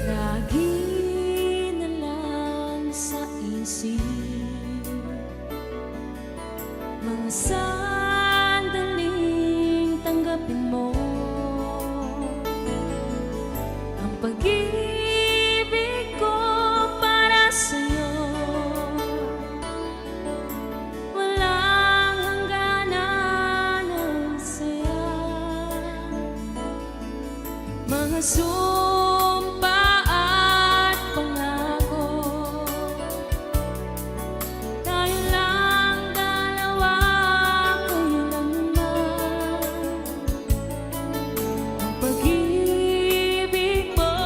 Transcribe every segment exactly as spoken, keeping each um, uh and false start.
Lagi na lang sa isip, mga sandaling tanggapin mo ang pag-ibig ko para sa'yo. Walang hangganan ang saya, mga sumpa at pangako. Tayo lang dalawa kailanman. Ang pag-ibig mo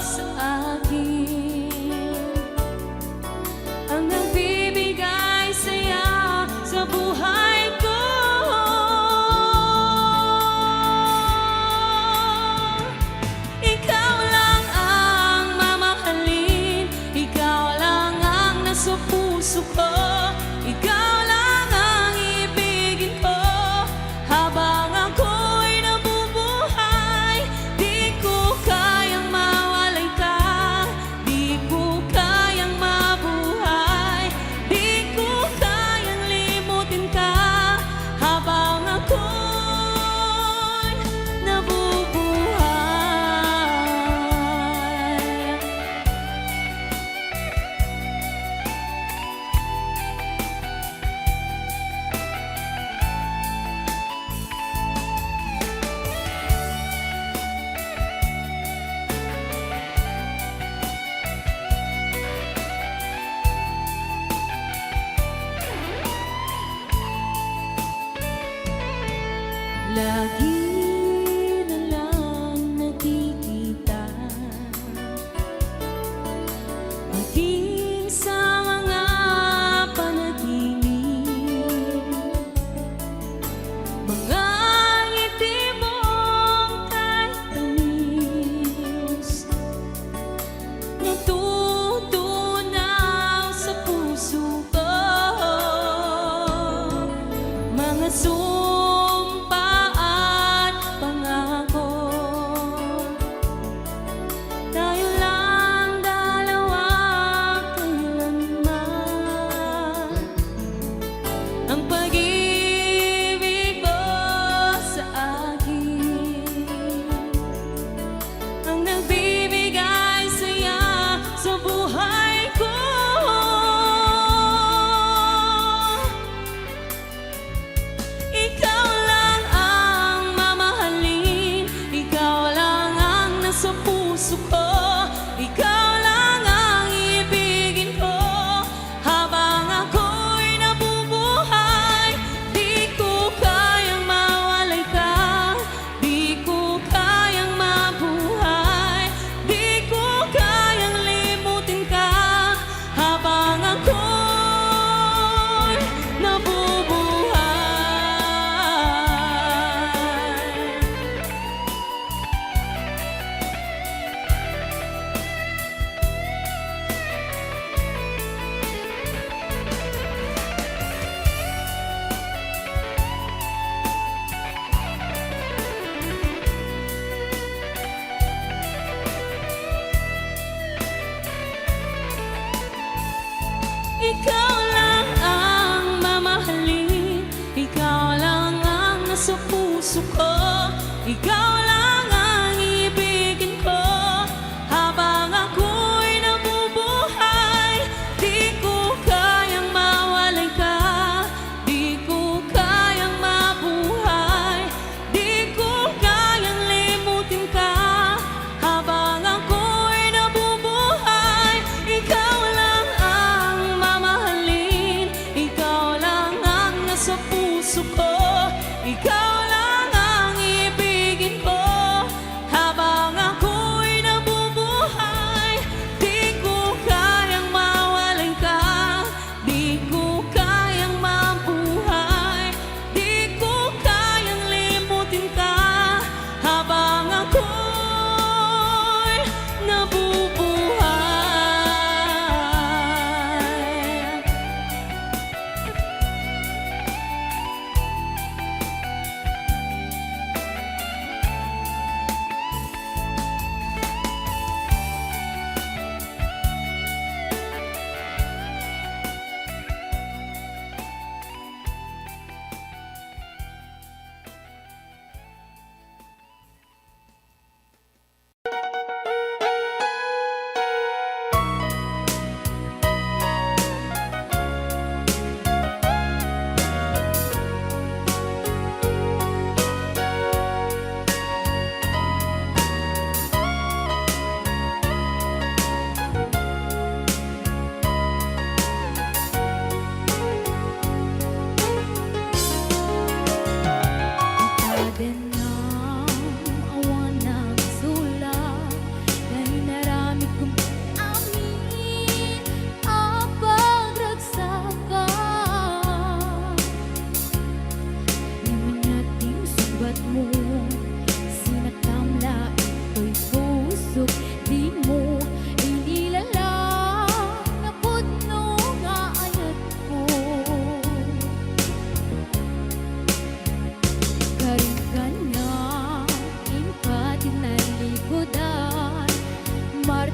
sa akin ang nagbibigay saya sa buhay ko. Ikaw lang ang mamahalin, ikaw lang ang nasa puso ko, ikaw lang ang ibigin ko. Habang ako'y nabubuhay, di ko kayang mawalay ka, di ko kayang mabuhay, di ko kayang limutin ka. Habang ako'y nabubuhay. Lagi na lang nakikita, maging sa mga panaginip, mga ngiti mong kahit tamis. Natutunaw sa puso ko, mga sumpa at pangako. Tayo lang dalawa kailanman. Ang pag-ibig mo sa akin ang nagbibigay saya sa buhay ko. Ikaw lang ang mamahalin, ikaw lang ang nasa puso ko, ikaw lang ang ibigin ko. Habang ako'y nabubuhay, di ko kayang mawalay ka. Di ko kayang mabuhay, di ko kayang limutin ka habang ako'y nabubuhay. Ikaw lang ang mamahalin, ikaw lang ang nasa puso ko, ikaw lang ang ibigin ko. Habang ako'y nabubuhay, di ko kayang mawalay ka, di ko kayang mabuhay, di ko kayang limutin ka. Habang ako'y nabubuhay, ikaw lang ang mamahalin, ikaw lang ang nasa puso ko, ikaw lang ang ibigin ko.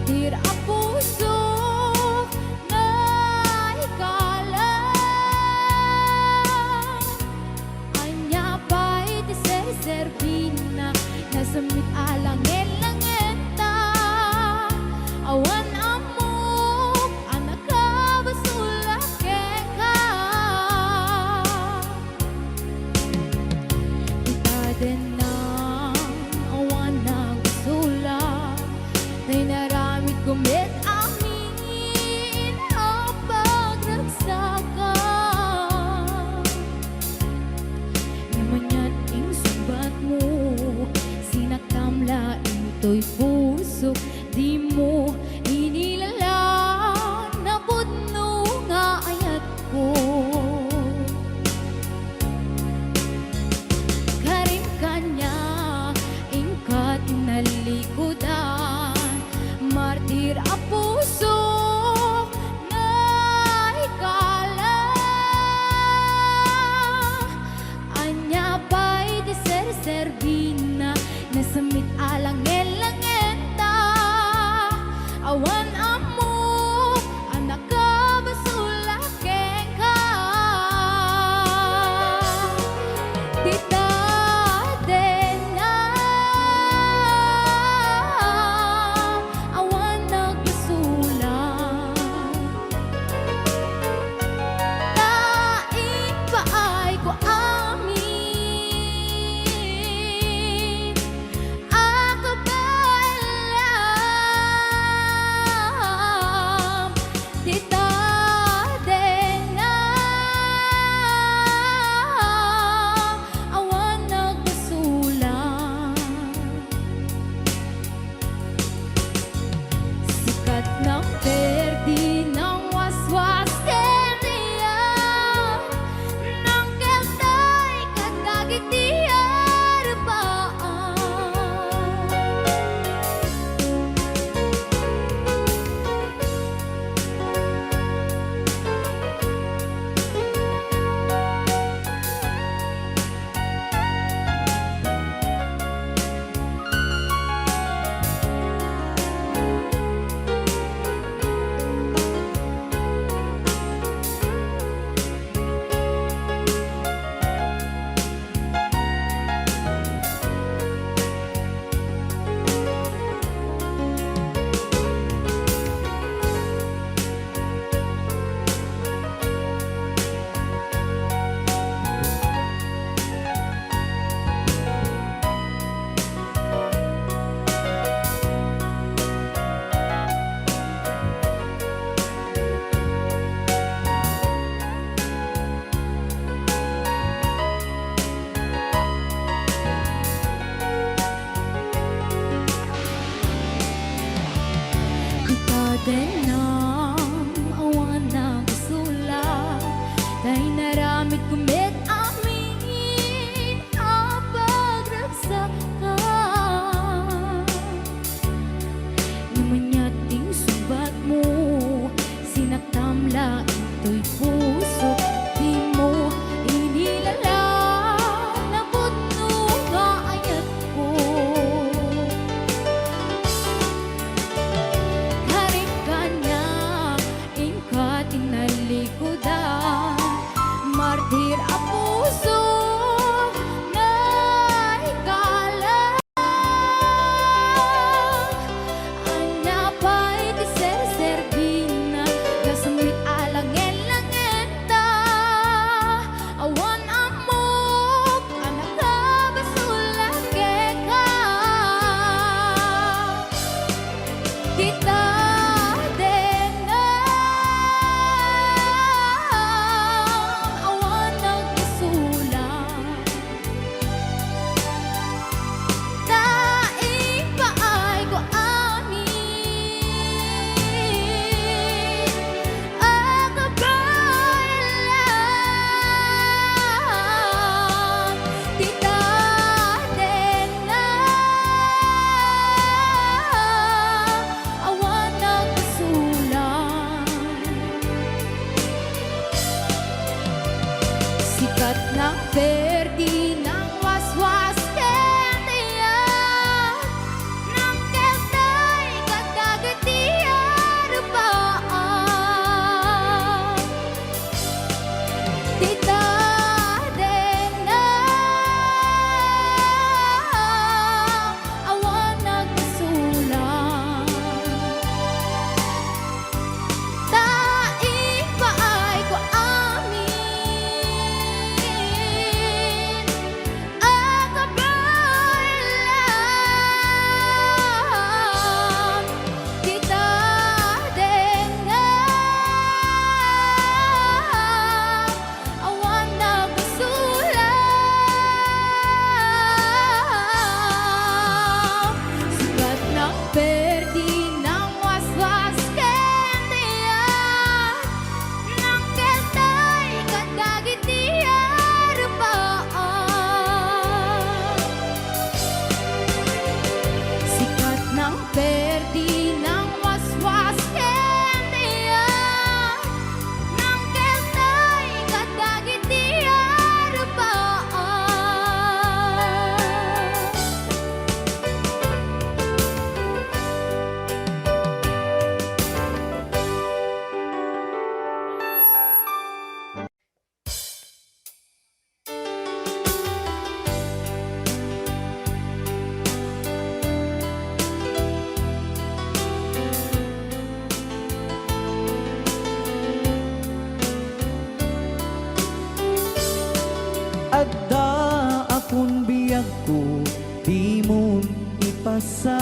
Martir a pusok, naikalam. Ania pay ti serserbina, nasemmit a langen-langenta. Awan ammok a nakabasol a kenka. Ita dennam, awan nagsulat, ta inaramidko met amin a pagragsakam. Ngem aniat insungbatmo, sinaktam la intoy pusok, dimo inilala napudno nga ayatko. Karim kaniak, inka ti nalikudan, martir a pusok, naikalam. Ania pay ti serserbina, nasemmit a langen-langenta. Awan ammok a nakabasol a kenka. Ti tadennam, awan nagbasolan. Ta impaayko amin a kabaelam ti tadennam, awan nagbasolan. Sikat nang perdi, nang waswas ken riam, nang kelday kadagiti arpaam. Ita dennam, awan nagsulat, ta inaramidko met amin a pagragsakam. Ngem aniat ti insungbatmo, sinaktam la intoy pusok, dimo inilala napudno nga ayatko. Karim kaniak, inka ti nalikudan,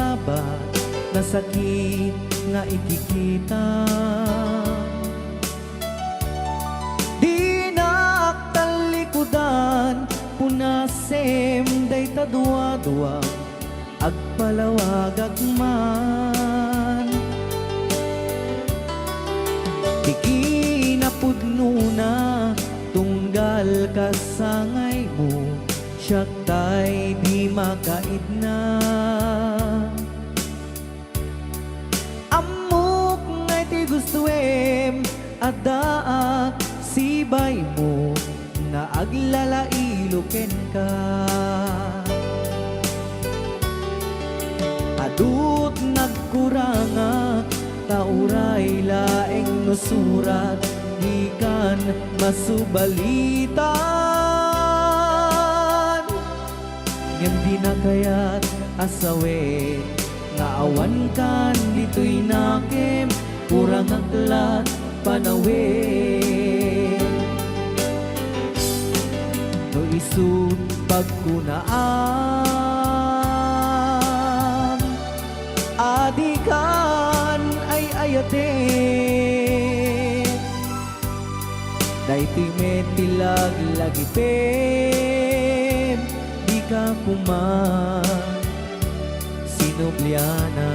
Abat, nasakit nga ikikita. Dinak tallikudan, punasem dayta duadua, agpalawagak man. Ti kinapudnona, tunggal kasangaymo, siak tay di makaidna. Ammok nga iti gustoem, addaak sibaymo nga aglalailo kenka. Adut nagkurangak, ta uray laeng no surat, dikan masubalitan. Ngem dina kayat a sawen nga awankan ditoy nakem, kurangak lat panawen. No isut' pagkunaam, adikan ay-ayaten. Daytoy met ti laglagipem, dika koma sinubliana.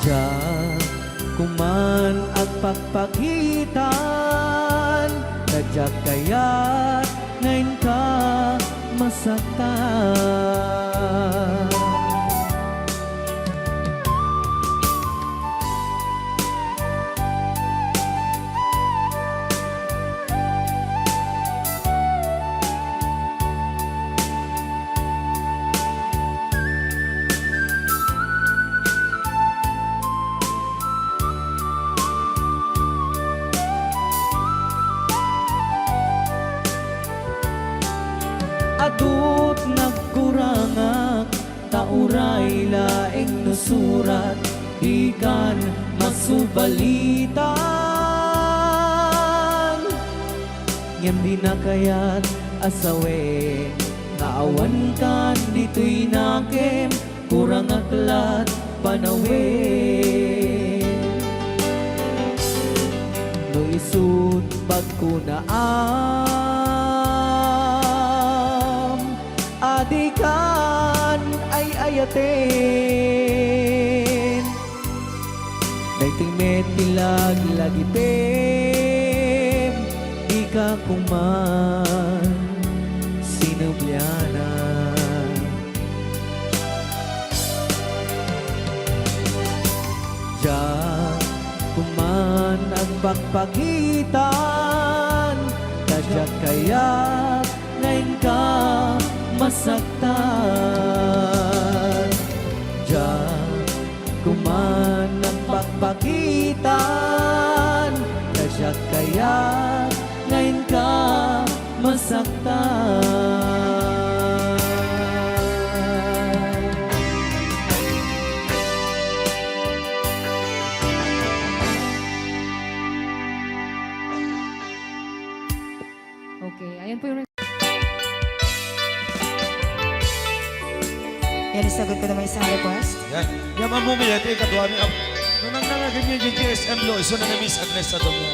Diak koman agpakpakitan, ta diak kayat nga inka masaktan. Adut nagkurangak, ta uray laeng no surat, dikan masubalitan. Ngem dina kayat a sawen nga awankan ditoy nakem, kurangak lat panawen. No isut' pagkunaam, adikan ay-ayaten. Daytoy met ti laglagipem, dika koman sinubliana. Diak koman agpakpakitan, ta diak kayat nga inka masaktan. Diak koman agpakpakitan, ta diak kayat nga inka masaktan. Okay, ayan po yung... Yan, isagot ko naman isang request. Yan. Yan, Ma'am Mumi, ito yung kadwa ni Ab-, nung nangnangagin niya yung G S M Lo, iso na na Miss Agnes sa Domo.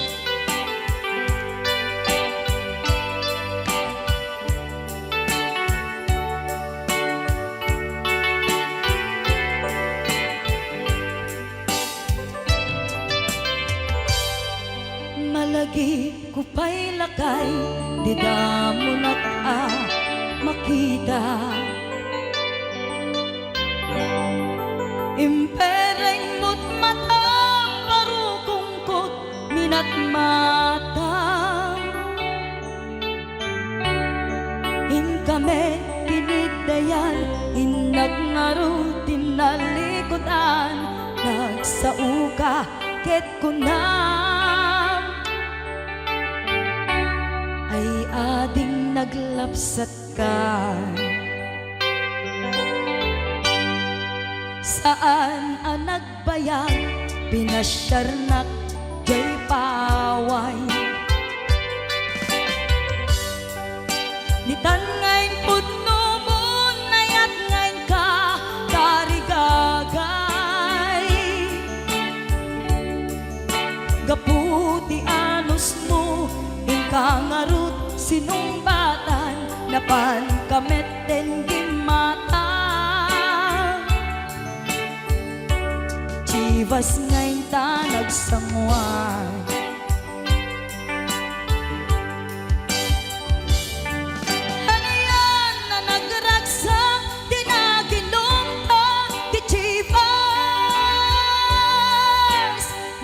Malagip ko pay lakay, dida monak a makita. Impereng mo't matam, barukongkot minatmatam. Inka met pinigdayan, innak ngarud tinnalikudan, nagsaoka ket kunam, ay ading naglapsatka. Saan a nag- bayag, pinasiarnak jay paway. Ditan nga Pudno mon nayat nga inka tarigagay. Gapu ti anusmo, inka ngarud sinungbatan, napanka met ten gimmata. Chivas nga inta nagsanguan. Anian a nagragsak ti naginumta ti Chivas?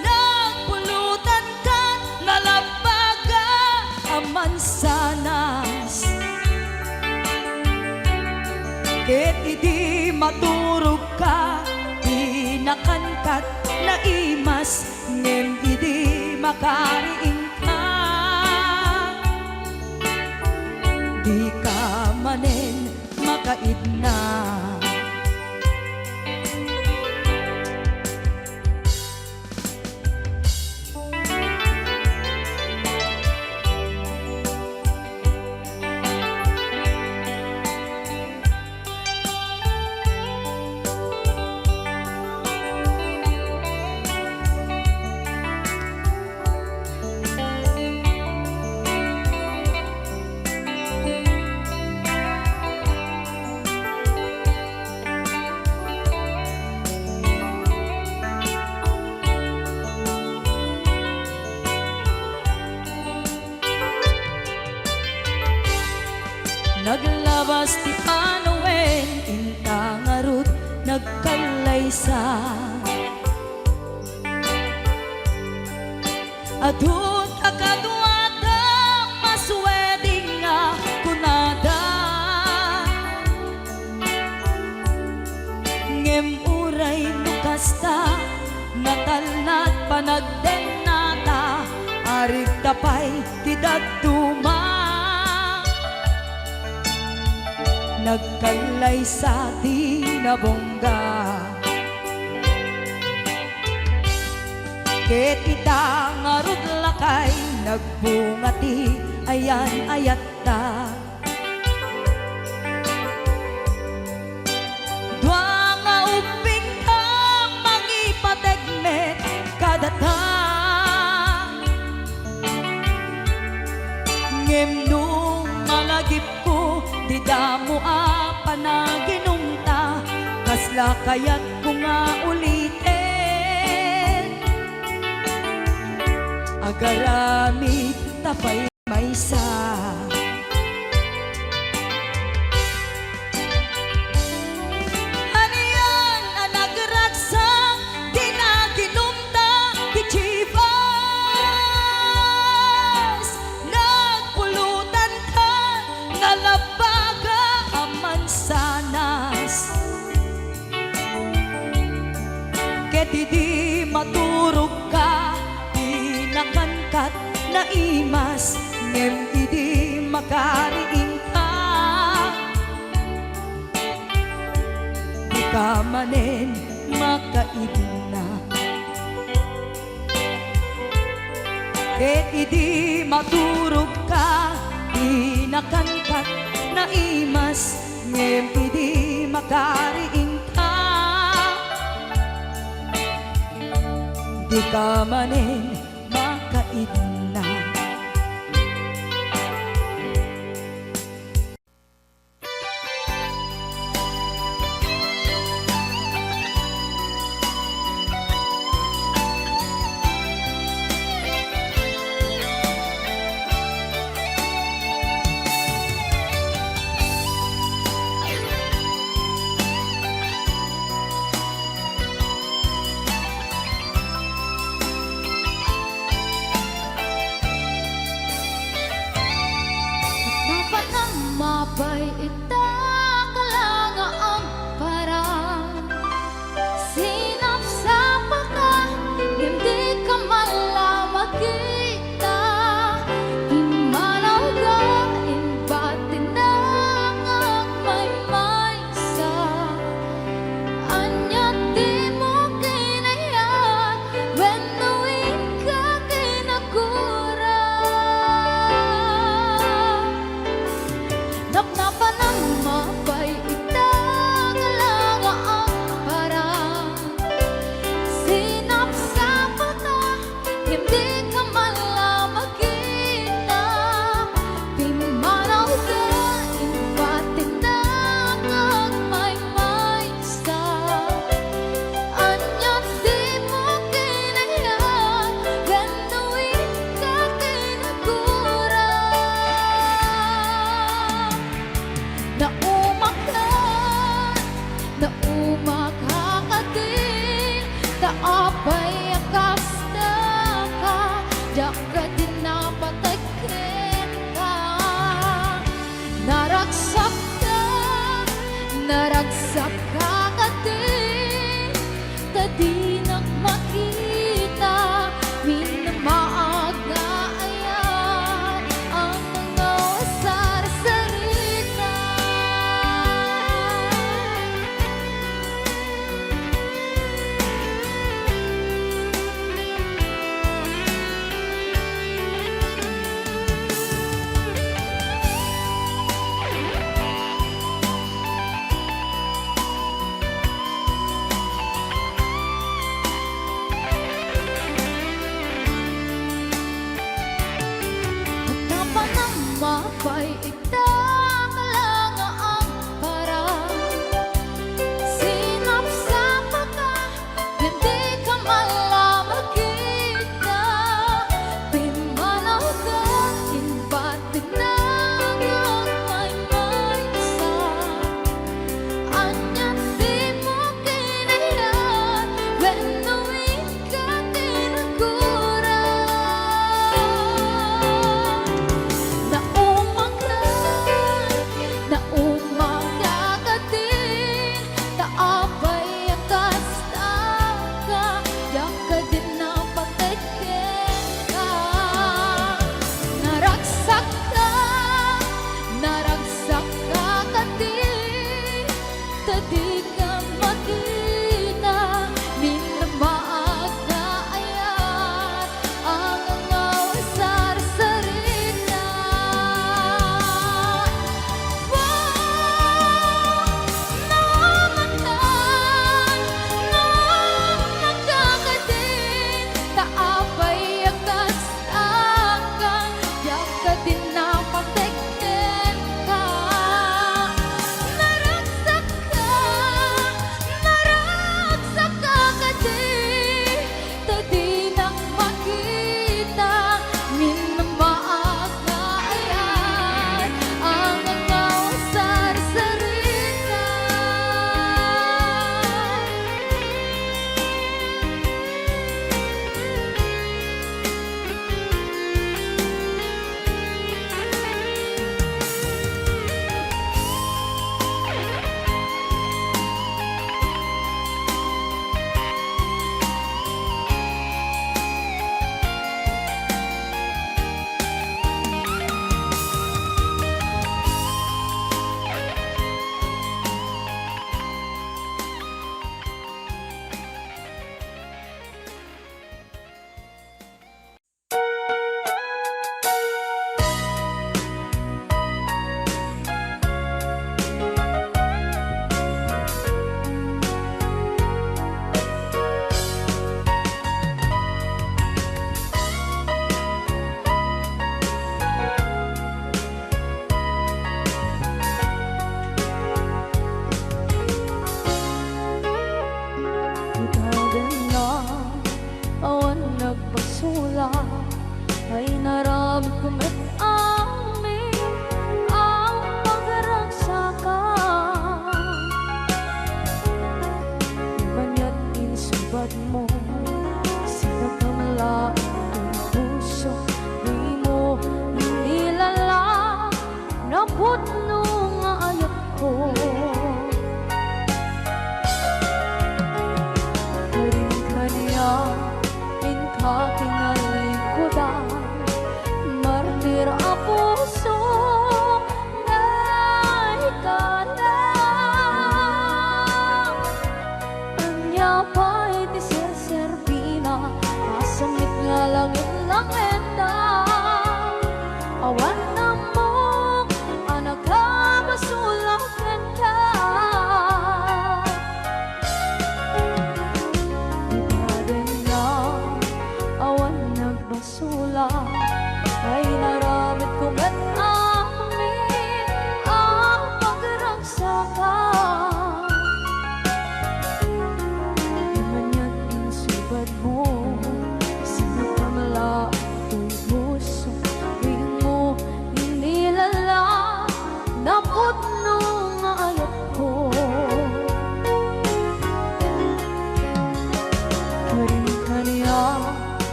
Nagpulutan ka, nalabaga a mansanas. Ket idi maturog ka, di nakankat naimas. Ngem idi makariing ka, di ka manen makaidna. Naglabas ti panawen, inta ngarud nagkallaysa. Adun a kaduada, mas wedding nga kunada. Ngem uray no kasta, natalna ti panagdennata, arigta pay ti dadduma. Nagkallaysa ti nabongga. Ket ita ngarud lakay, nagbunga ti ayan-ayatta. Dua nga ubbingka, mangipateg met kadata. Ngem no malagipko ti damo a panaginumta, kasla kayatko nga uliten? Agaramidta pay maysa. Anian a nagragsak ti naginumta ti Chivas? Nagpulutan ka, nalabaga a mansanas. Ket idi maturog ka, di nakankat naimas, ngem idi makariing ka, di ka manen makaidna. Ket idi maturog ka, di nakankat naimas, ngem idi makariing ka, di ka manen makaidna. Namapay ita, kala nga agparang sinapsapata, ngem dika man la makita. Pimmanawka, impatindang agmaymaysa. Ania dimo kinayat, gannuin ka kinagura. Naumakan, naumakan ka din, ta apay a kasta ka, diak ka din napatay kenka. Naragsakka, naragsakka ka din, ta dinak makita, minamaag nga ayan ang mga sarsarita.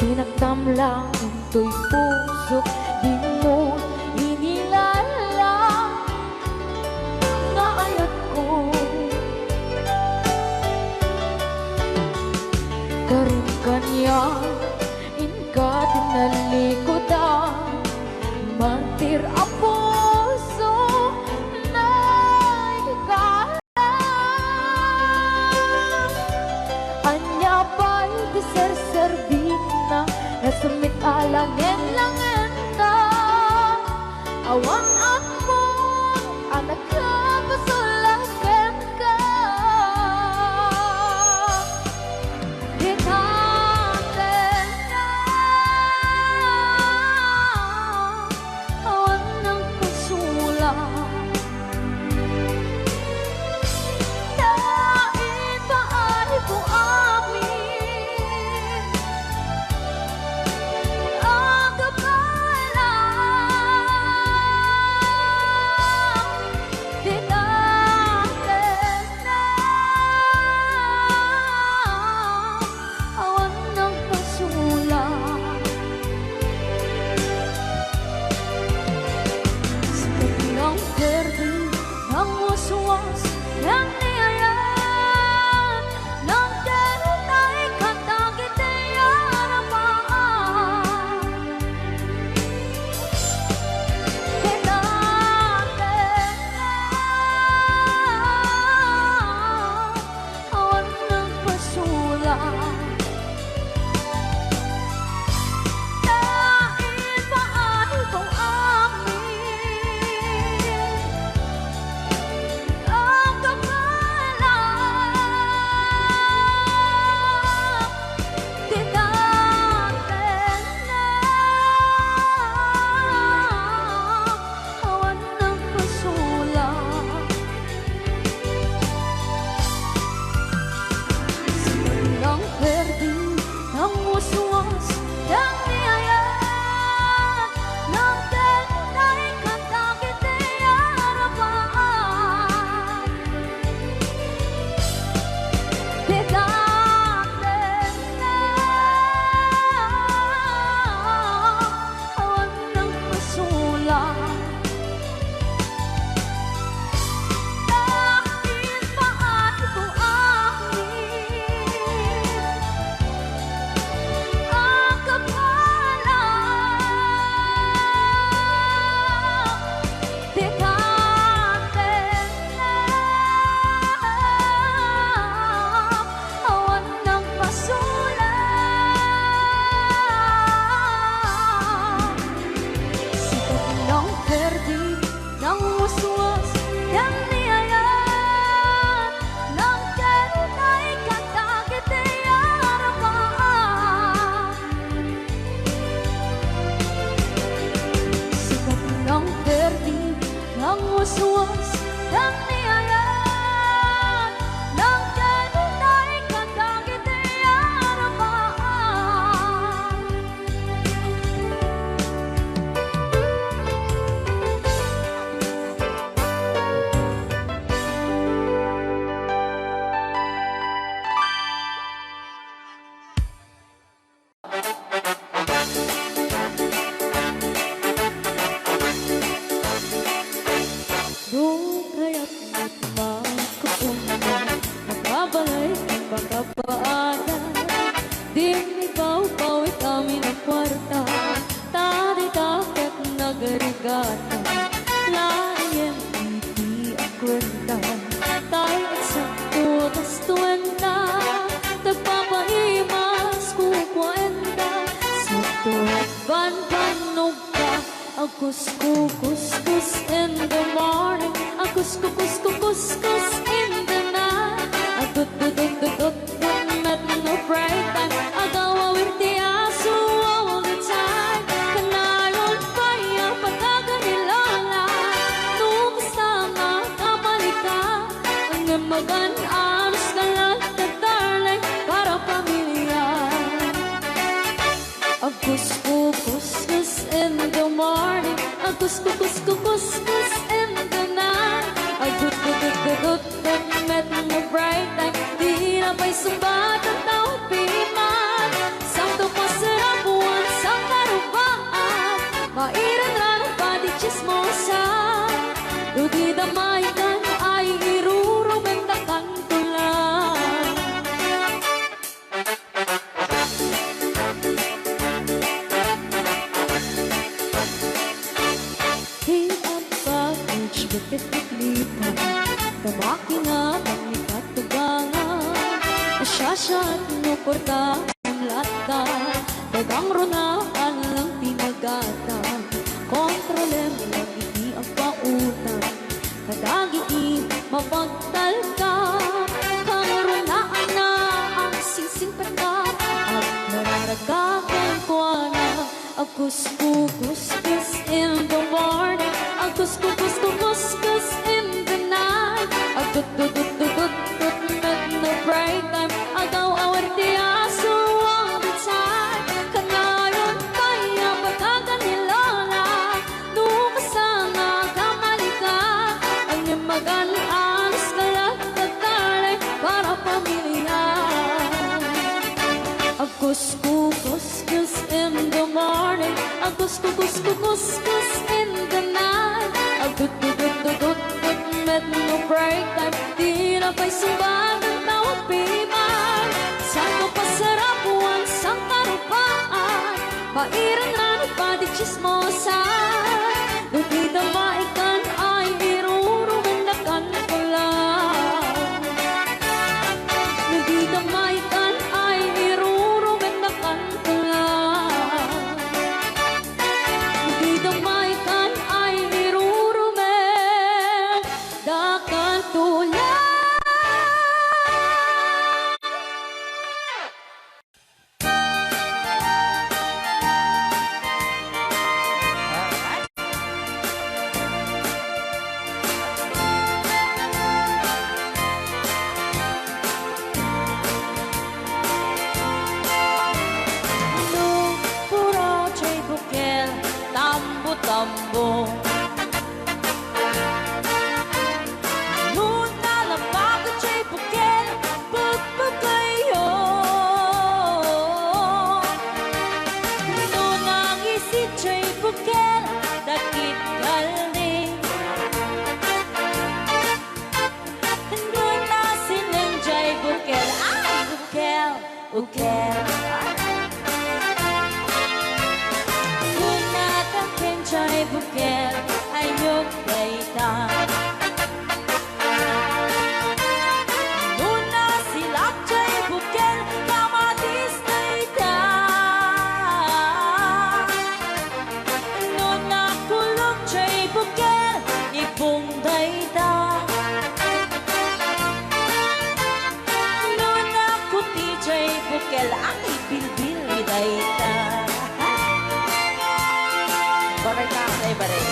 Pinagtamlang intoy pusok, dimo inilalang nga ayatko. Karon kaniak, inka tinalikudan, martir a puso, naikal. Ania pay ti serserbina, nasemmit a langen-langenna? Awan ammom a nagkabusol a kenka. Dita tenna, awan nagpasula. Ta ipaay ko amin a kabaelam. Dita tenna, awan nagpasula. Sika ti nangperdi, nangwaswas, ken ni ayat, nangkerutay kadagiti arabaan. Dita tenna, awan nagpasula. Ta ipaay ko amin a kabaelam. Dita tenna, awan nagpasula. Sika ti nangperdi, nangwaswas, ken ni ayat, nangkerutay kadagiti arabaan. Dita tenna, awan nagpasula. Ta ipaay ko amin a kabaelam. Dita tenna, awan nagpasula. Sika ti nangperdi, nangwaswas, ken ni ayat, nangkerutay kadagiti arabaan. Sika ti nangperdi, nangwaswas, ken ni ayat, nangkerutay kadagiti arabaan. No kayat met makapuno, makabalay ken makapaadas, dinmi pawpawit amin a kuarta, ta dita ket nagrigata, laeng iti a kuenta, tay eksakto gastuenta, tagpapaimas kukuenta, sakto banbannog ka, agkuskukuskus in the morning, agkuskukuskukuskus in the night, agdutdutdutdutdut met no break time, agawawir ti aso all the time. Kanayon pay a pagkakan ni Lola, no kasta nga kamalika, ngem magan-anos ka latta, darling, para pamilya. Agkuskukuskus in the morning, agkuskukuskukuskus in the night, agdutdutdutdutdut met no break time, dina pay sungbat a tao piman. Sakto paserrek Ta makina, makina ti katubangan, siasat no kwarta, latta, dagang runa, alang ti magata, kontrolem, lagi ti agpautang, kadagiti mapagtalka, kangrunaanna, agsingsinpet ka, agnararagka kenkuana, Agkuskukuskus in the morning, agkuskukuskukuskus in the night, agtutututututut met no break time, agaw-awar ti aso all the time. Kanayon pay a patagan ni Lola, no kasano agkamali ka, agimmagan anos ka latta, darling, para pamilya. Agkuskukus Kuskus in the morning, agkuskukuskukuskus in the night, agtutututututut met no break time, di na pay sumbagan tao piman. Saan ko pasarapuan, saan karupaan, pairan na ni padi chismosan. No di ta maikan ay irurumendakan ko lang. No di ta maikan ay irurumendakan Puro jay bukel, tambo-tambo. No nalabag jay bukel, pagpagayo. No nangisi jay bukel, dakit kaldi. No nasileng jay bukel, ay, bukel. Ukel. Kunata ken jay bukel, ayok dayta. No nasilak jay bukel, kamatis dayta. No nakulong jay bukel, ibong dayta. No nakuti jay bukel, ang ibilbil mi dayta. Baray ka, ay, baray.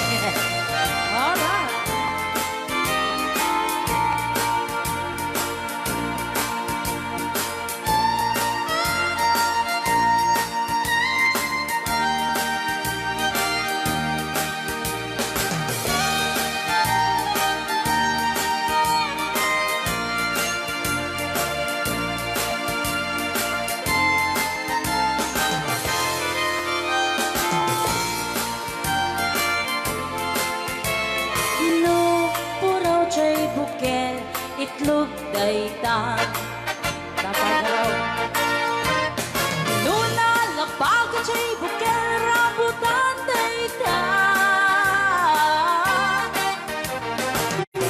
Alright. No puraw jay bukel, itlog dayta. Tapay na raw. No nalabag jay bukel, rambutan dayta.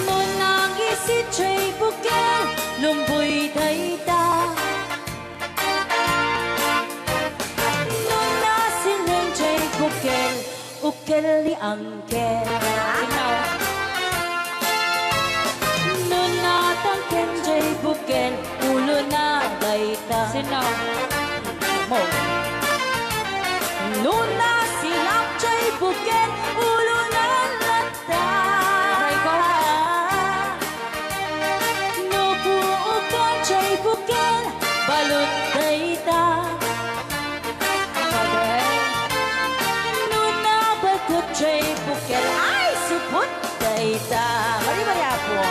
No nangisi jay bukel, lumboy dayta. No nasileng jay bukel, ukel ni Angkel. Sino? No natangken jay bukel, ulo na dayta. Sino? Mo. No nasilak jay bukel, ulo na latta. Aray ko. No buokan jay bukel, balud dayta. No nabagot jay bukel, ay, supot dayta. Bari-bari, Apo.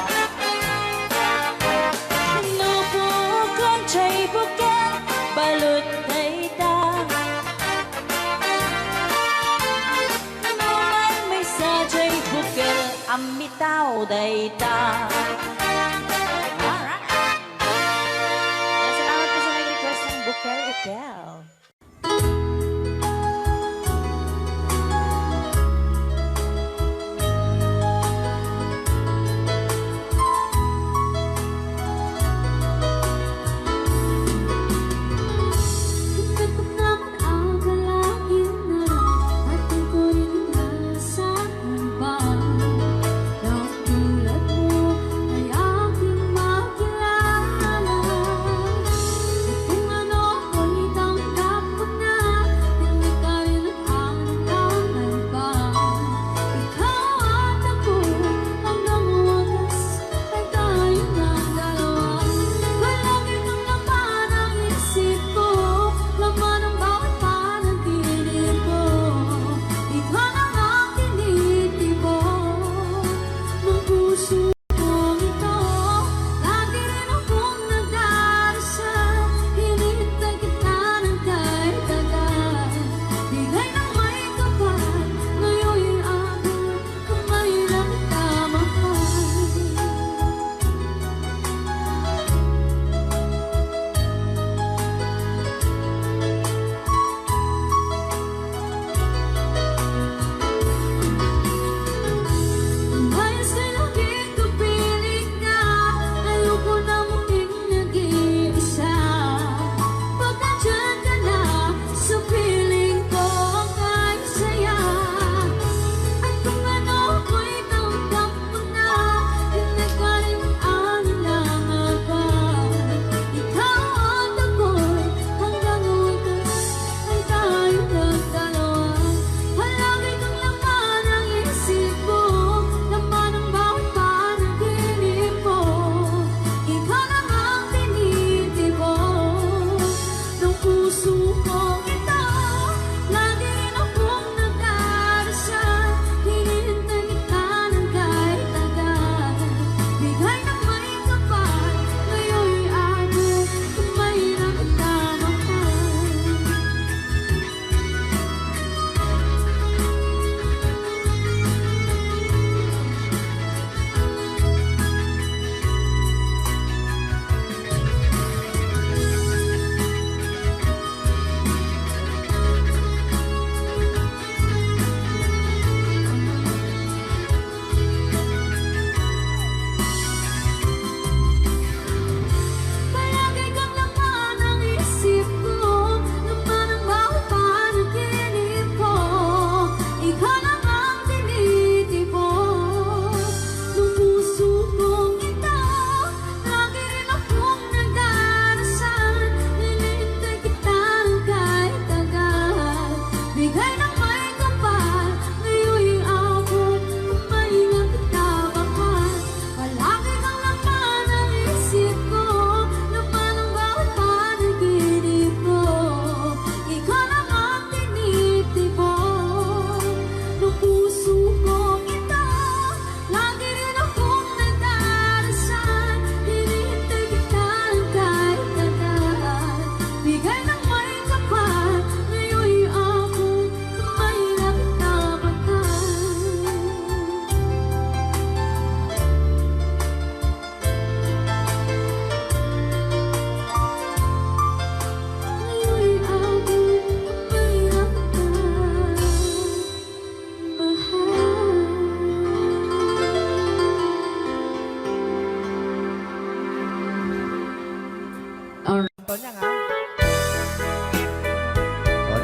No buokan jay bukel, balud dayta. No maymaysa jay bukel, ammitaw dayta. Alright. Kaya salamat po sa nag-request ng Bukel Ukel.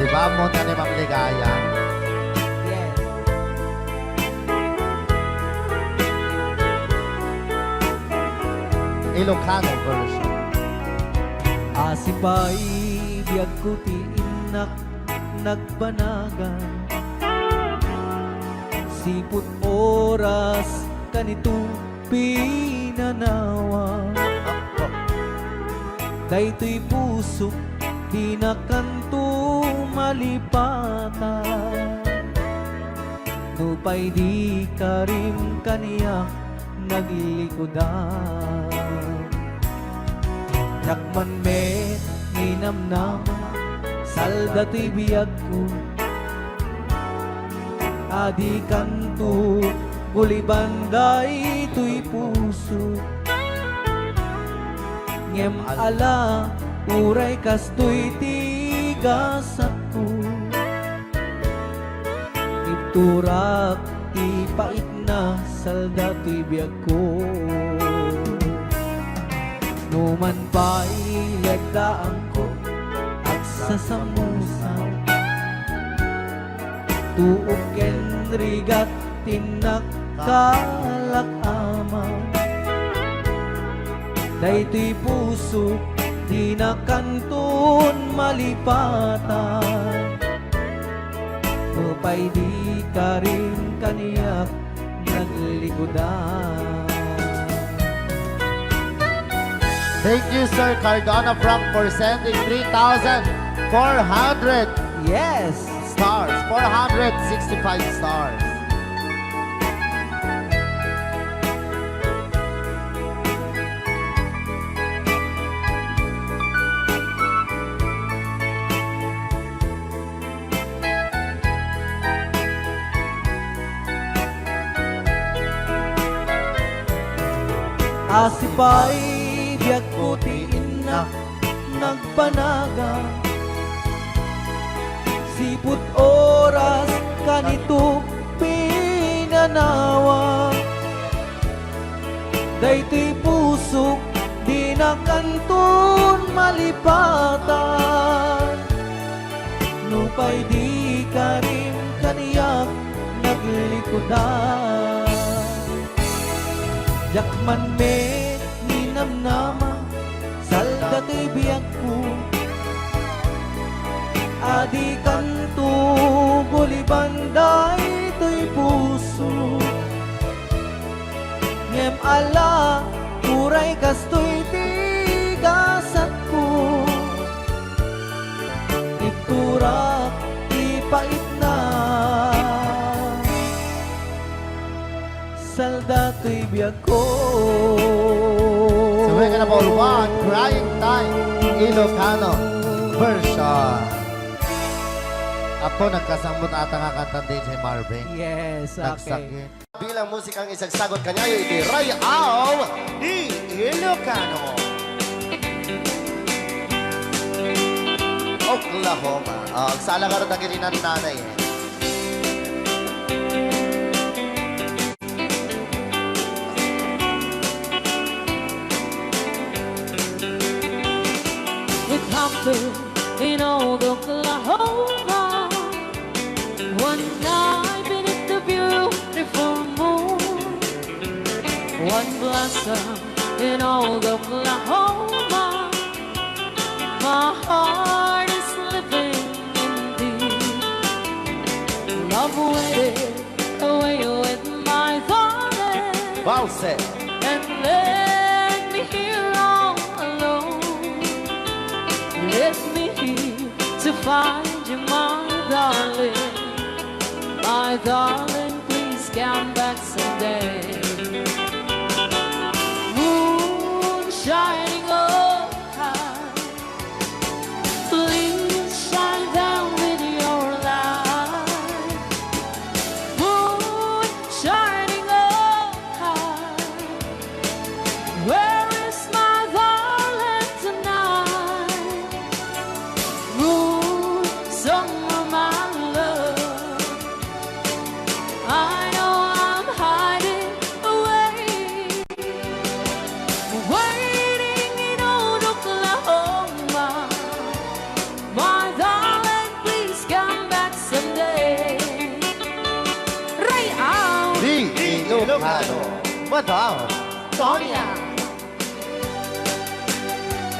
Diba, mo na ni Ma'am Ligaya? Yes. Ilocano version. Asipay biagko ti innak nagbanagan. Sipud oras kanito pinanawa. Daytoy pusok, dina kanto malipatan. Nupay di karim kaniak naglikudan. Diak man met ninamnama, salda toy biagko. Adi kanto guliban daytoy puso. Ngem ala, uray kastoy ti gasatko. Ibturak ti paitna, salda toy biagko. Numan pay lagdaangko, agsasamusa. Tuok ken rigat ti innak kalak ama. Daytoy pusok, dina kanton malipatan. Nupay di karim kaniak naglikudan. Thank you, Sir Cardona Frank, for sending three thousand four hundred Yes! stars. Four hundred sixty-five stars. Asipay biagko ti innak nagbanagan. Sipud oras kanito pinanawa. Daytoy pusok, dina kanton malipatan. Nupay di karim kaniak naglikudan. Diak man met ninamnama, salda toy biagko. Adi kanto guliban daytoy puso. Ngem ala, uray kastoy ti gasatko. Ibturak ti paitna. Salda toy biagko. So, we're gonna ball one, Crying Time, Ilocano version. Apo, nagkasambot ata nga kanta ni D J Marvin. Yes, okay. Nagsakit. Bilang musikang isagsagot kaniayo iti Rayaw ti Ilocano. Oklahoma. Ah, agsala ngarud dagiti nannanay. It happened in old Oklahoma. One night beneath the beautiful moon, one blossom in old Oklahoma. My heart is living indeed. Love waited away with my darling. Valse. And left me here all alone. Left me here to find you, my darling. My darling, please come back someday. Moon shining overhead, please shine down with your light. Moon shining overhead, where is my darling tonight? Moon, somewhere, my love, I know I'm hiding away, waiting in Ilocano, Madam Sonia.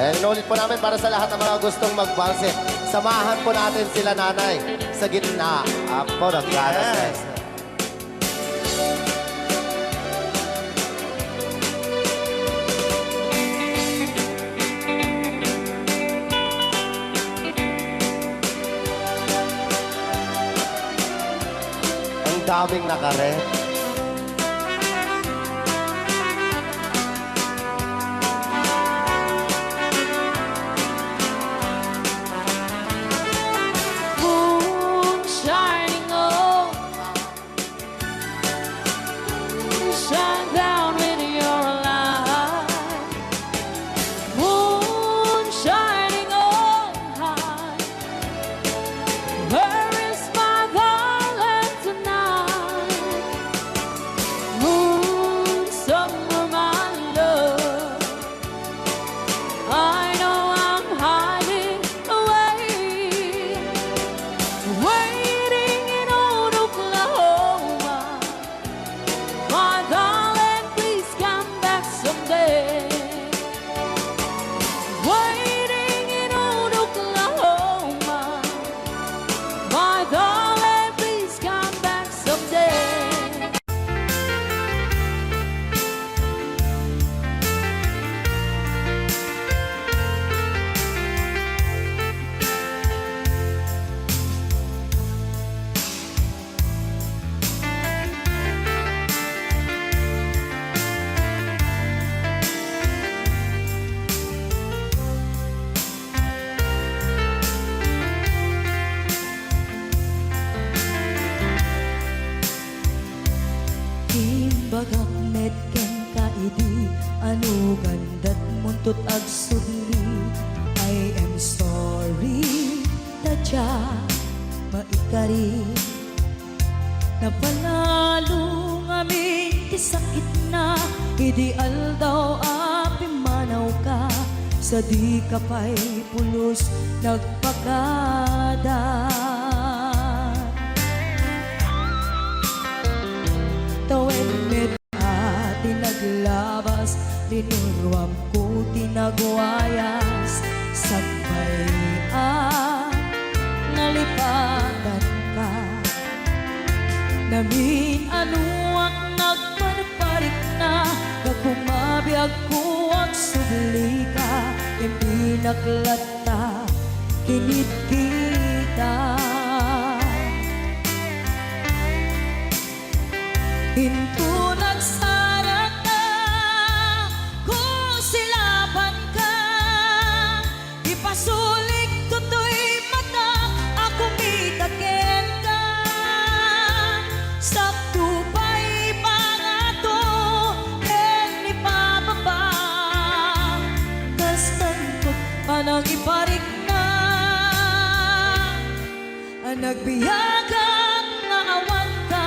And inulit po namin para sa lahat ng mga gustong magbalse. Samahan po natin sila nanay sa gitna. Apo, nagkaras na. Yes. Ang daming nakaret. Moon shining on, shine down with your light. Moon shining on high, where is my darling tonight? Moon, somewhere, my love, I know I'm hiding away, waiting in old Oklahoma. My darling, please come back someday. Waiting in old Oklahoma. My darling, please come back someday. Imbagak met kenka idi, ano gandat muntot agsubli. I am sorry, ta diak maikari. Napalalo ngamin ti sakitna idi aldaw a pimmanawka, sa dika pay pulos nagpakada. Tawen met a ti naglabas, linuruamko ti nagwayas, sakbay a nalipatanka. Namin-anoak nagparparikna, gapu mabiagko agsublika, impinak latta kinit kita. Inton agsaraka, kusilapanka, ipasulikto toy matak a kumita kenka. Sakto pay pangato ken ipababa, kastanto panangiparikna. Nagbiagak nga awanka.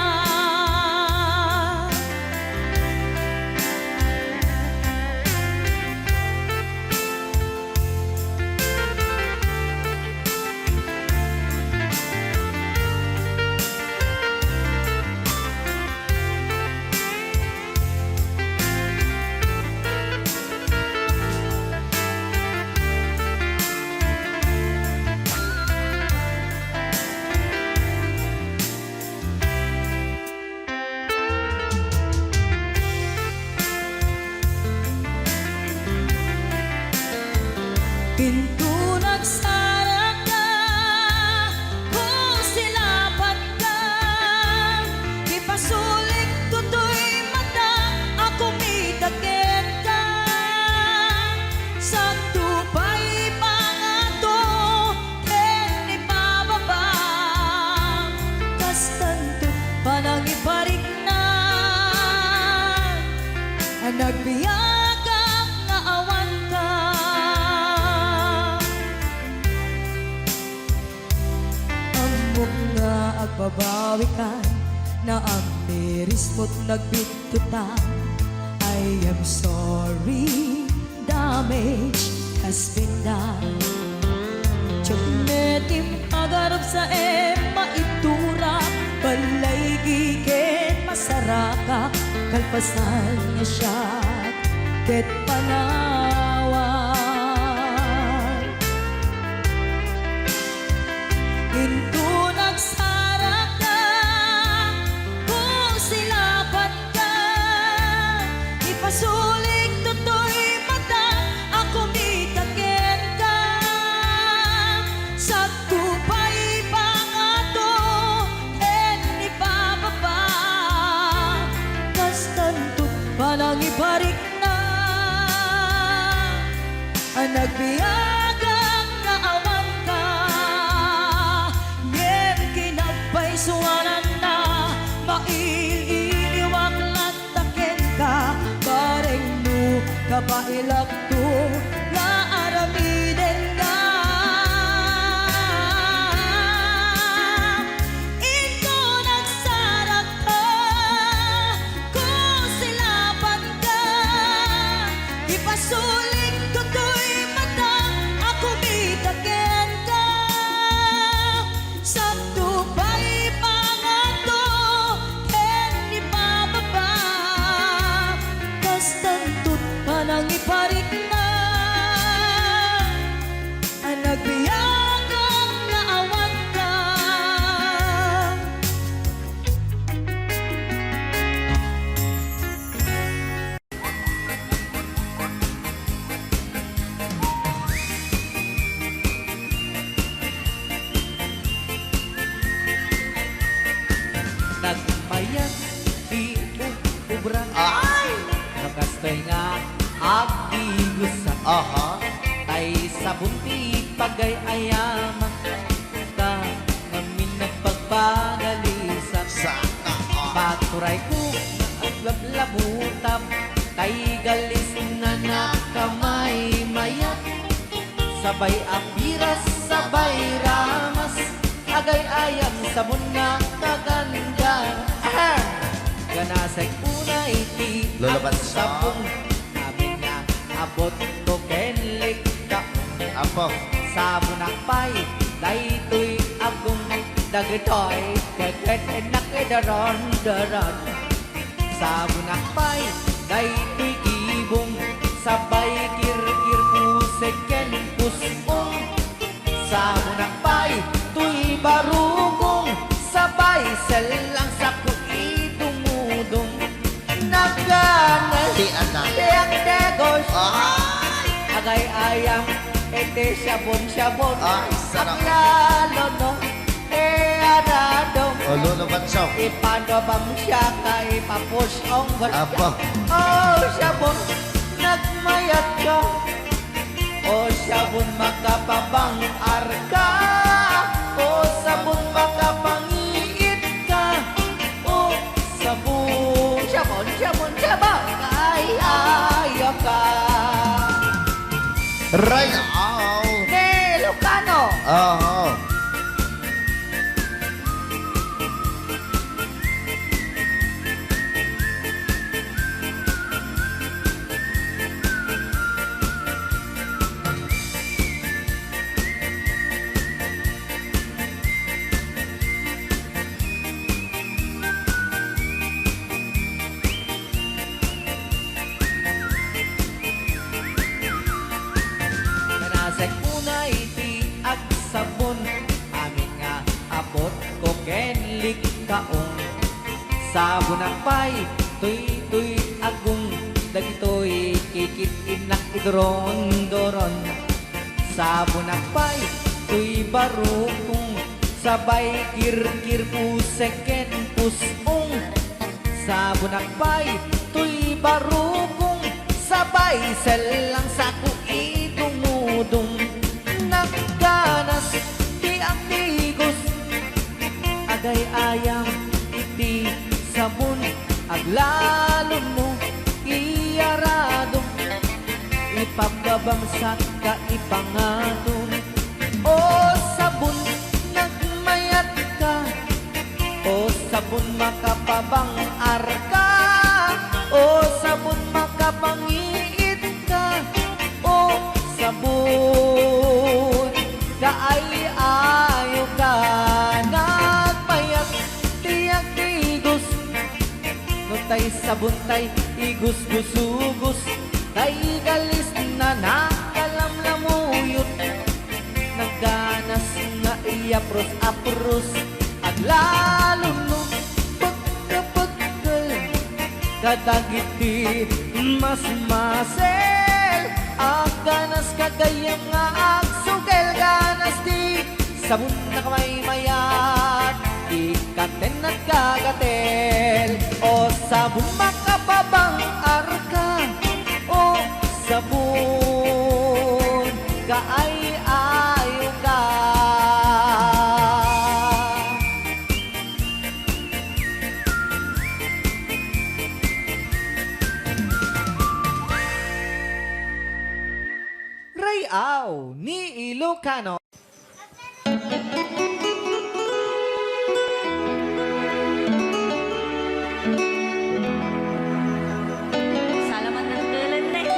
Inton agsaraka, kusilapanka, ipasulikto toy mata a kumita kenka. Sakto pay pangato ken ipababa, kastanto panangiparikna. Nagbiagak nga awanka. Ammok nga agbabawikan, naamirismo't nagbittutan. I am sorry, damage has been done. Diak met impagarop sa em maitura, balay giken masaraka, Nagpasayaat ket panawag. Inton agsarakka, kung silapanka, ipasulik toy mata a kumita kenka. Sakto pay pangato ken ipababa, kastanto panangiparikna. Nagbiagak nga awanka, ngem kinagpaysuananna, mail-iliwak latta kenka, bareng no kabaelakto nga aramidenka. Inton agsarakka, kung silapanka, ipasulik toy mata a kumita kenka. Sakto pay pangato ken ipababa, kastanto panangiparikna. Nagbiagak nga awanka. Nagmayat ti ub-, ubra. Ay! No kastoy nga agdigusat. Aha. Tay sabon ti pagay-ayam. Ta ngamin nagpagpagalisak. Sana all. Paturayko nga aglablabutab. Tay galis nga nakamaymayat. Sabay a piras, sabay ramas, agay-ayam sabon nga kaganda. Ahem! Ganasek unay ti Lolo Bansa. Agsabon, amin nga abot ko ken likka. Apo. Sabonak pay, daytoy agum, dagitoy, keket, enak, edaron, daron. Sabonak pay, daytoy kibong, sabay kirkir, pusek ken pus-ong. Sabonak pay, toy barukong, sabay sellang, sako idumudong. Nagana ti anak. Ti agdegos. Ay! Agay-ayam, iti sabon-sabon. Ay, sarap. Aglalo no. E, aradong. O, Lolo Banso. Ipanubam siya ka ipapus-ong. Apo. O, sabon, nagmayat ka. O, sabon, makapabang-ar ka. O, sabon, makapangiit ka. O, sabon. Sabon, sabon, sabon. Ay, ayo ka. Ray, aw. Ni Lucano. Aha. Kanasek unay ti agsabon, amin nga abot ko ken likkaon. Sabonak pay, toy, toy agum, dagitoy kikit-innak iduron-duron. Sabonak pay, toy barukong, sabay kirkir, pusek ken pus-ong. Sabonak pay, toy barukong, sabay sellang, sako idumudong. Nagganas ti agdigos, agay-ayam iti sabon, aglalo no iyaradom, ipababangsak ka ipangatom. O sabon, nagmayat ka. O sabon, makapabang-ar ka. O sabon, makapangiit ka. O sabon, kaay-ayo ka. Nagmayat ti agdigos. No tay Sabuntay igusgusugus, tay galis na nakalamlamuyot. Nagganas nga iyapros-apros, aglalunong pagkapagkal kadagiti masmasel. Agganas ka gayyem nga agsugel, ganas ti sabon a kamaymayat, ikkaten nagkagatel. O sabon, makapabang-arka, o sabon, kaay-ayoka. Ray-aw ni Ilocano. Salamat ng tulan na eh.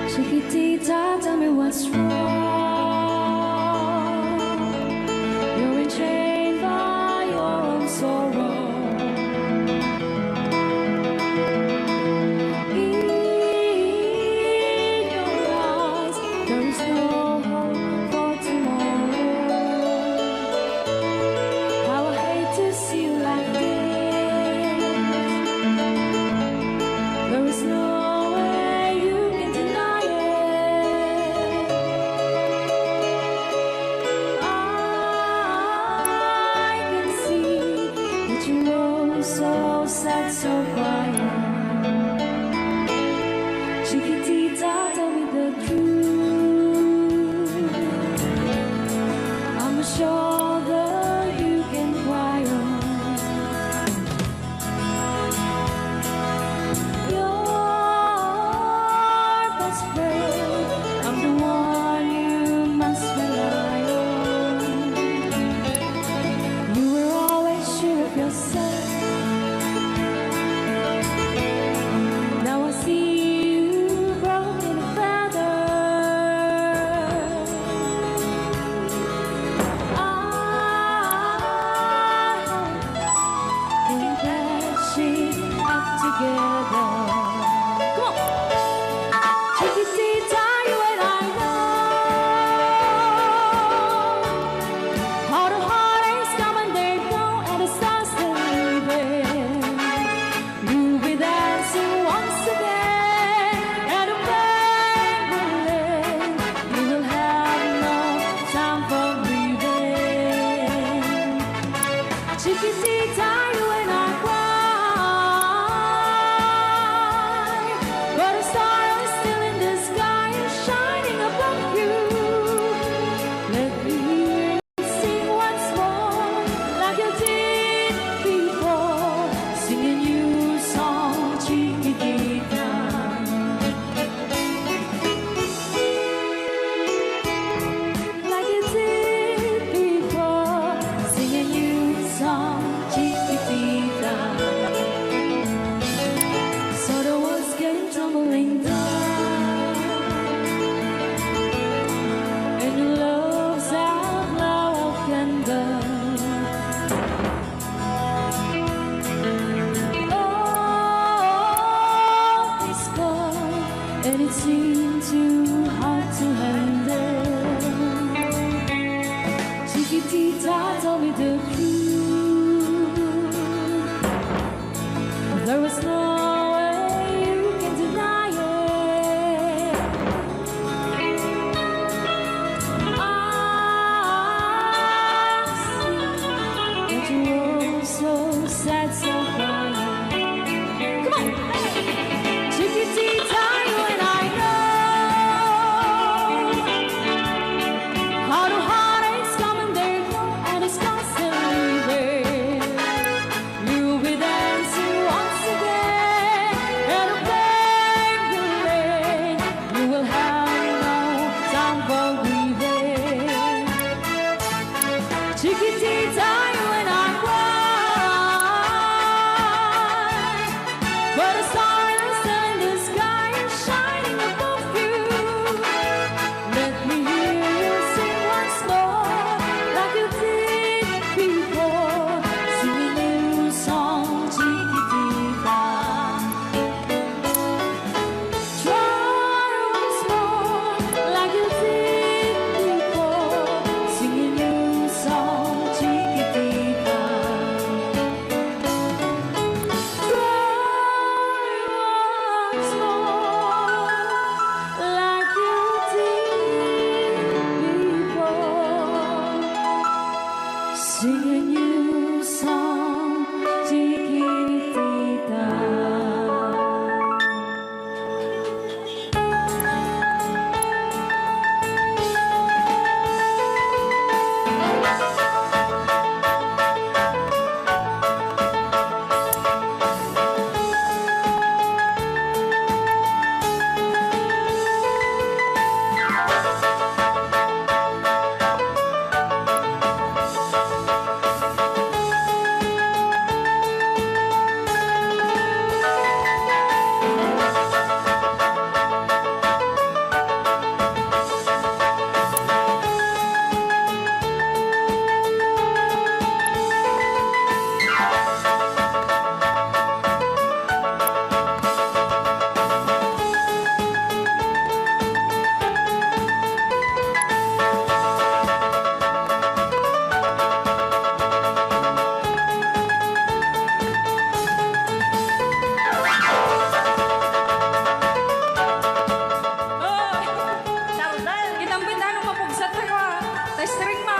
Chiquitita, tell me what's wrong. You're enchained by your own sorrow. In your eyes, there is no hope for tomorrow. How I hate to see you like this. There is no way you can deny it. I can see that you roam so sad, so quiet. Chiquitita, tell me the truth. I'm a shoulder you can cry on. Your best friend, I'm the one you must rely on. You were always sure of yourself. Now I see you broken and battered. I hope we can patch it up together. Come on. Chiquitita, you and I know how the heartaches come and they go, and the stars are leaving. You'll be dancing once again, and the pain will end. You will have no time for grieving. Chiquitita, you and I cry, but a star is still in the sky and shining above you. Let me hear you sing once more, like you did before. Sing a new song, Chiquitita. Like you did before, sing a new song, Chiquitita. So the walls came tumbling down, and your love's outlaw of candle. Oh, this cold, and it seemed too hard to handle. Chiquitita, tell me the truth. There was no way you can deny it. I see that you were so sad, so quiet. Come on! Chiquitita, you and I know how the heartaches come and they go, and the scars still leaving. You'll be dancing once again, and the pain will end. You will have no time for grieving. Chiquitita, you and I cry, but a star is in the sky and shining above you. Let me hear you sing once more, like you did Sing a new song, Chiquitita. Tardal, kinambit ano mapugsat ka? Testring mo.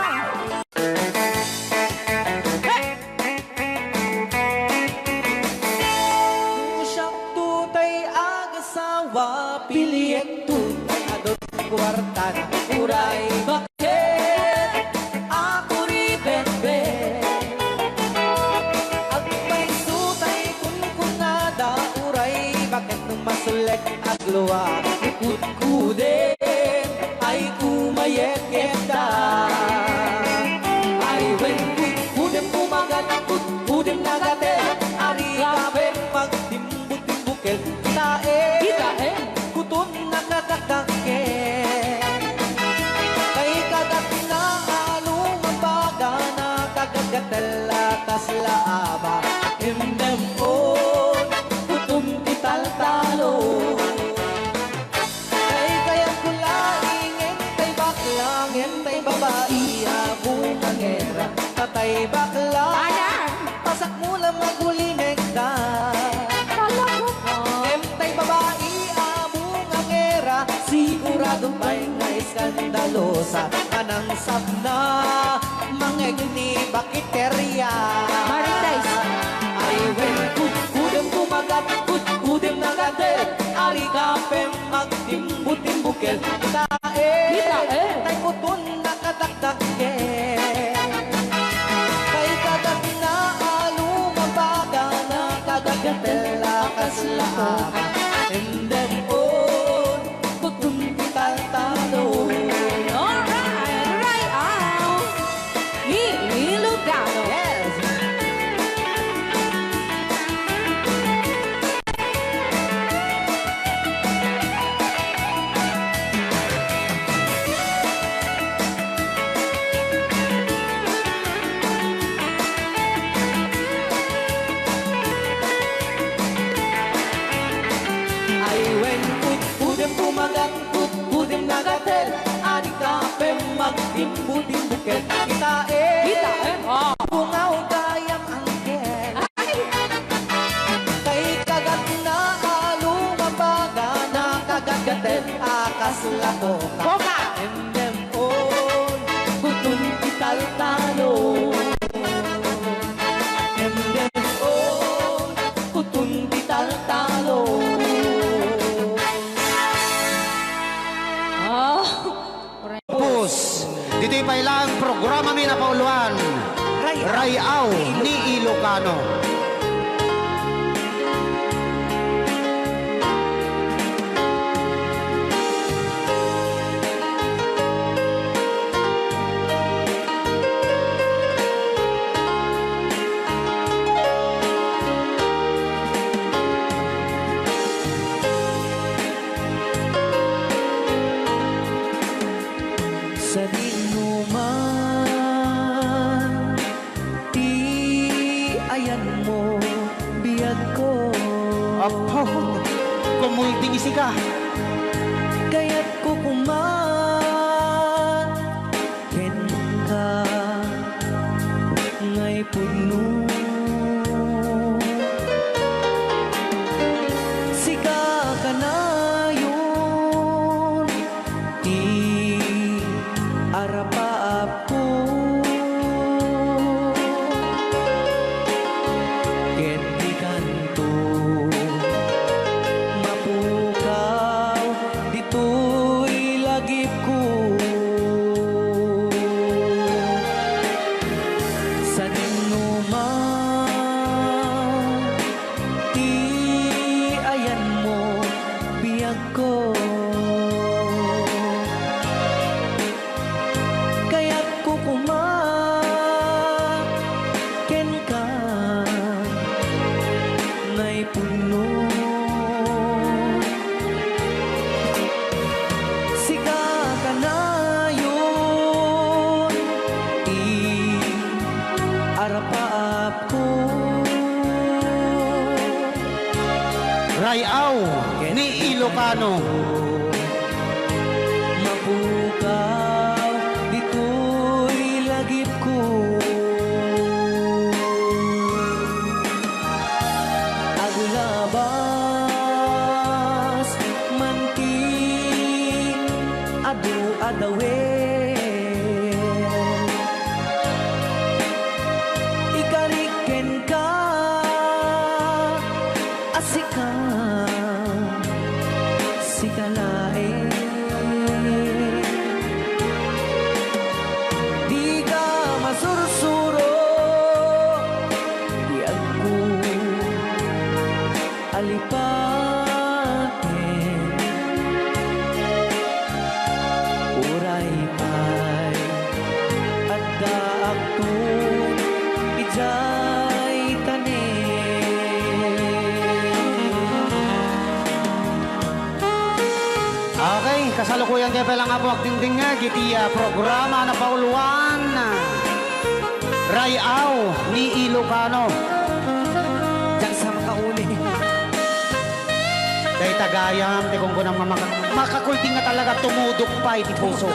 Siak tay agasawa, piliyek tay adun kuartana, uray baket a kuribetbet. Agpayso tay kunkunada, uray baket no masulek aglua, kutkuden ay kumayekekda. Ay wen, kutkudem bumagat, kutkudem nagatel, ari kapen magtimbutimbukil. Kitaem, kitaem, kuton nakatakdakkel. Kay kagatna a lumambaga, nakagagatel a kasla aba, imdem on, kuton ti taltalo. Kay kayatko laeng, ngem tay bakla, ngem tay babai a bungangera, ta tay bakla, ayan, pasakmo la magulimekda. Talaga ba? Ngem tay babai a bungangera, sigurado pay nga eskandalosa, a nangsapna, mangegni bakiteria. Marites. Ay wen, kutkudem kumagat, kutkudem nagatel, ari kapen magtimbutimbukel. Kitaem, kitaem, tay kuton nakatakdakkel. Kay kagatna a lumambaga, nakagagatel a kasla aba, imdem on, kuton ti taltalo. Alright, Ray-aw ni Ilocano. Yes. Ay wen, kutkudem kumagat, kutkudem nagatel, ari kapen magtimbutimbukel. Kitaem, kitaem, ah, bungaw gayam angkel. Ay! Kay kagatna a lumambaga, nakagagatel a kasla koka. Koka! Imdem on, kuton ti taltalo. Imdem on, kuton ti taltalo. Ah, pus, ditoy pay laeng programami a napauluan, Ray-aw ni Ilocano. Sadino man ti ayanmo, biagko. Apo, kumulting isika. Kayatko koma kenka ngay pudno. Sika kanayon ti arapaapko. Ano? Mapukaw ditoy lagipko. Aglabas man ti adu-adawen. Ikarik kenka a sika, sika laeng. Dika masursuro ti agko a lipaten. Uray pay addaakto idiay tanem. Okay, kasalukuyan tayo pala nga po agdingdingag iti, ah, programa na pauluan, ah, Ray-aw ni Ilocano. Diyan sa makauli. Dayta gayam, ti gunggunam nga maka-, makakulding nga talaga tumudok pay ti puso.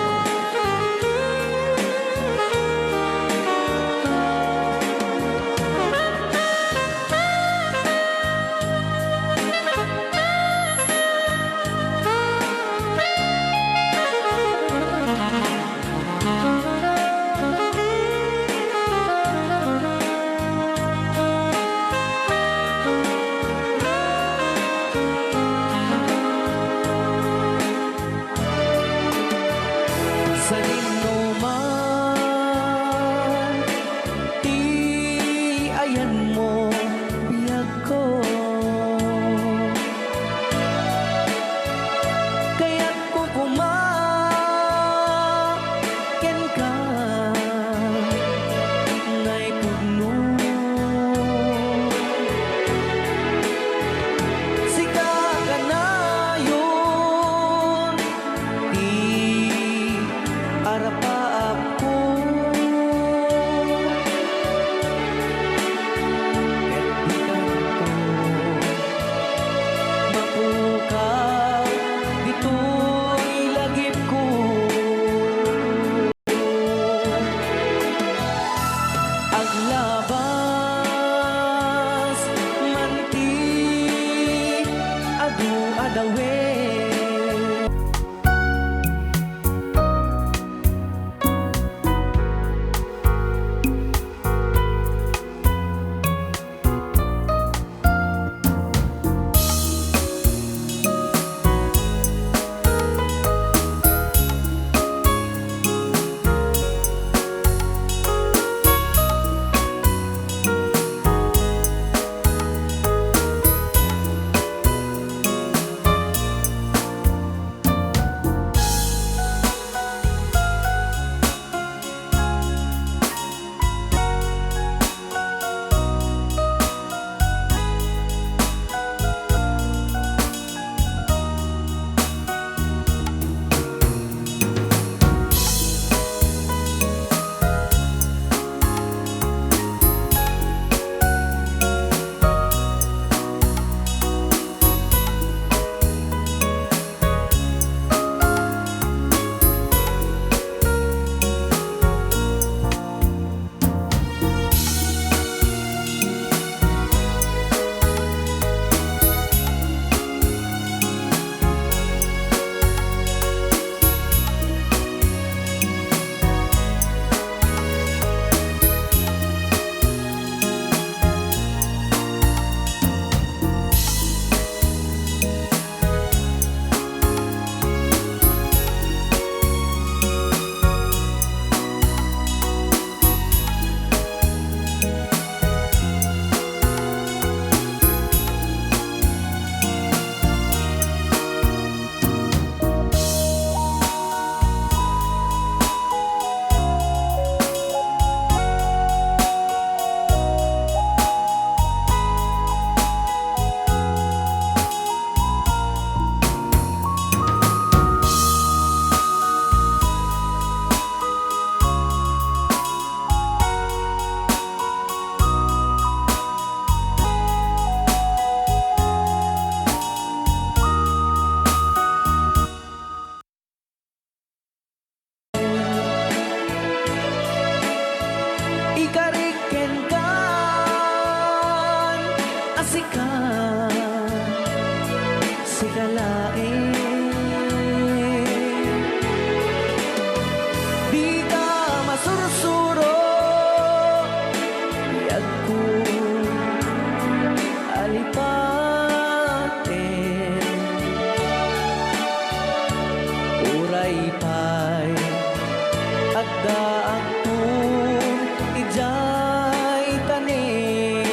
Addaakon idiay tanem.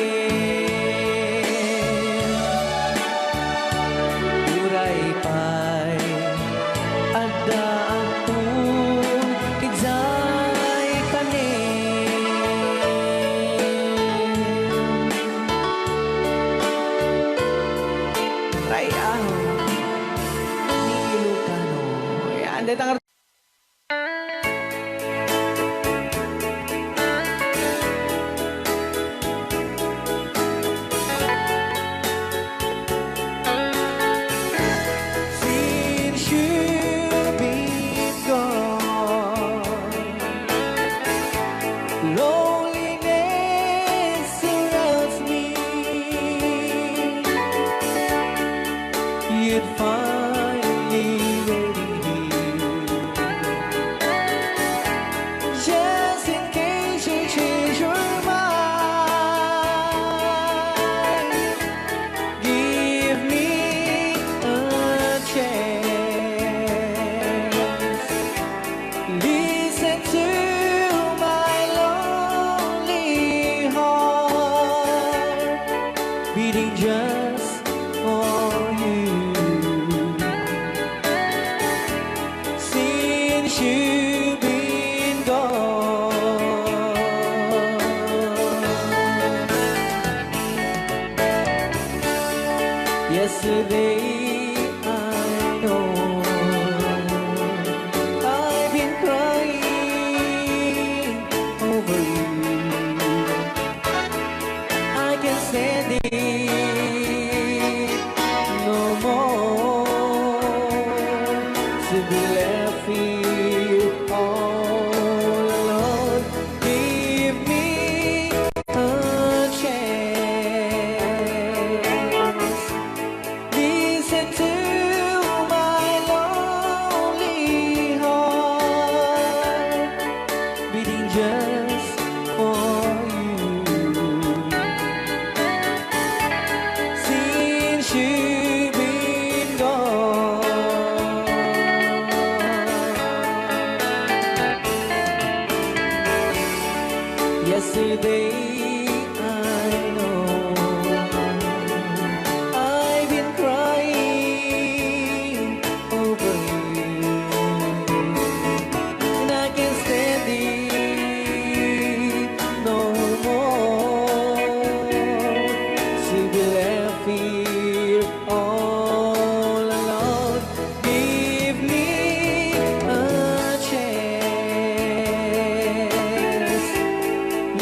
Uray pay addaakon idiay tanem. Rayaw ni Ilocano. Ayan, dahil ang Since you've been gone, loneliness surrounds me. You'd find me waiting here, just in case you change your mind. Give me a chance. Listen to my lonely heart beating just for you. Since you've been gone, yesterday I know I've been crying over you. I can stand it no more to be left here all alone. Give me a chance. Listen to my lonely heart beating just for you. Since you've been gone, yesterday I know I've been crying over you, and I can't stand it no more to be left here all alone. Give me a chance.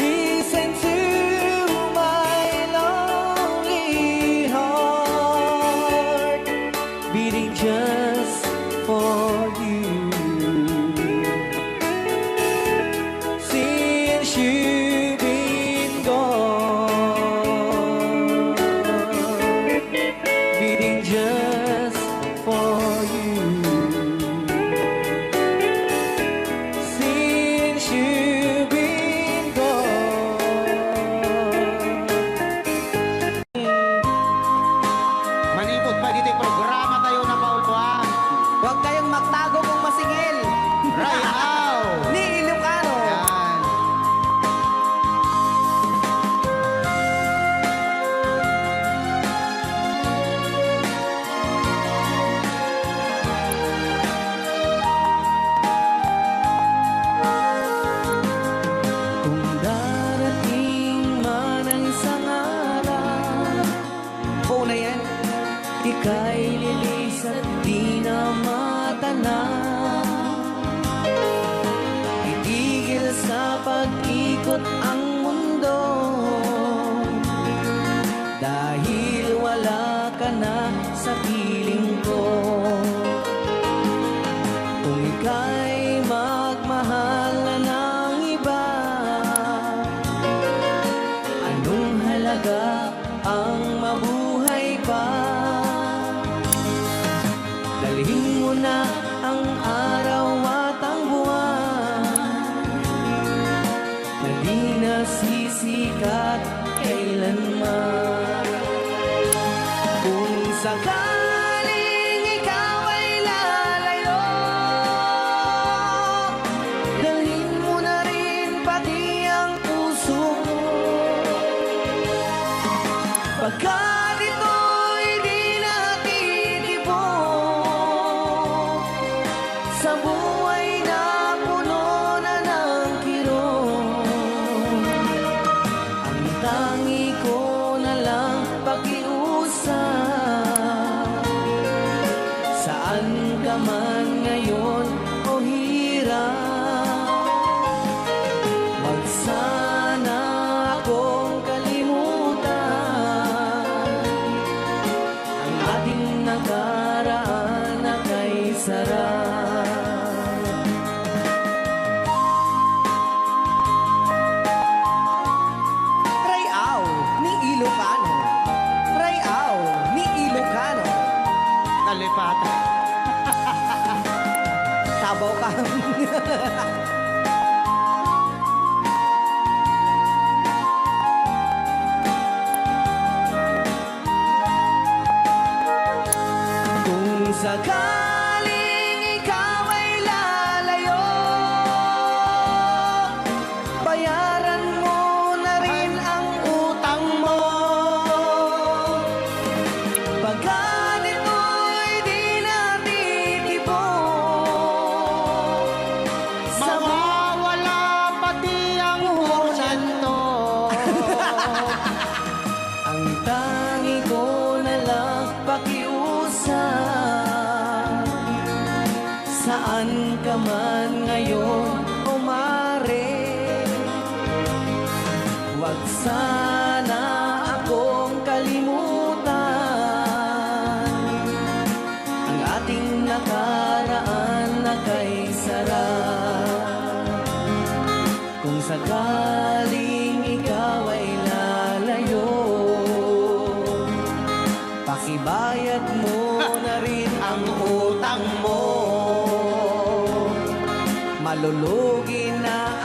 Listen to Buhay na puno na ng kirot. Ang tangi ko na lang pakiusap. Saan ka man ngayon o hirap, wag sana akong kalimutan. Ang ating nakaraan na kay sarap. Rayaw ni Ilocano. Rayaw ni Ilocano. Nalipatan. Tabaw ka. Kung sakaling ikaw ay lalayo, bayaran mo na rin ang utang mo. Pagka dito'y di natitibok, sa mawawala pati ang porsyento. Ang tangi ko na lang pakiusap, saan ka man ngayon o mare, wag sana akong kalimutan. Ang ating nakaraan na kay sarap. Kung sakaling ikaw ay lalayo, pakibayad mo na rin ang utang mo. Malulugi na